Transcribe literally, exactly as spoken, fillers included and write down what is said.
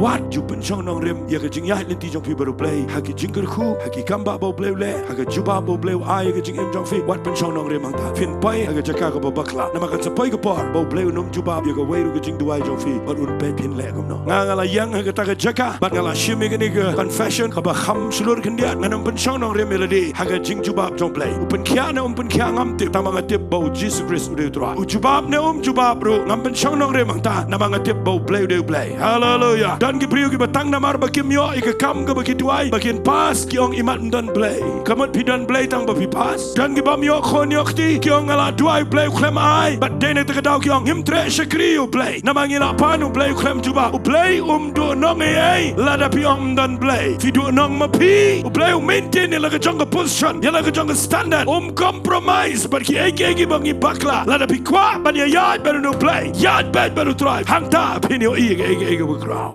Wat ju pynshong nongrim ïa ka jingïaid lynti jong phi bad U Blei ha ki jingkyrkhu, ha ki kam ba U Blei u leh, ha ka jubab ba U Blei u ai ïa ka jingim jong phi. Wat pynshong nongrim hangta. Phin poi ha ka jaka kaba bakla. Namar kan sa poi ka por ba U Blei un ym jubab ïa kawei ruh ka jingduwai jong phi bad un peit phin leh kumno. Nga, nga la ïeng ha kata ka jaka bad nga la shim ïa kane ka confession kaba kham shlur khyndiat. Ngan ym pynshong nongrim ïa lade ha ka jingjubab jong U Blei. U pynkhiah ne um pynkhiah ngam tip, tangba nga tip ba U Jisu Khrist u dei U Trai. U jubab ne um jubab ruh, ngam pynshong nongrim hangta, namar nga tip ba U Blei u dei U Blei. Haleluya. Don ki briew kiba tang namar ba kim ïoh ïa ka kam kaba ki duwai ba kin pass, ki ong, imat ym don Blei. Ka mut phi don Blei tangba phi pass? Don ki bym ïoh khun ïoh kti, ki ong, nga la duwai, U Blei u khlem ai. Bad dei na kata ka daw ki ong, ngim treh shakri ïa U Blei, namar ngi la pan, U Blei u khlem jubab. U Blei um duh nong ei ei lada phi ong ym don Blei. Phi duh nong ma phi, U Blei u maintain ïa la ka jong ka position, ïa la ka jong ka standard. Um compromise bad kiei kiei kiba ngi bakla. Lada phi kwah ban ïaid bad U Blei, ïaid beit bad U Trai. Hangta phin ïohi ïa kaei kaei kaba khraw.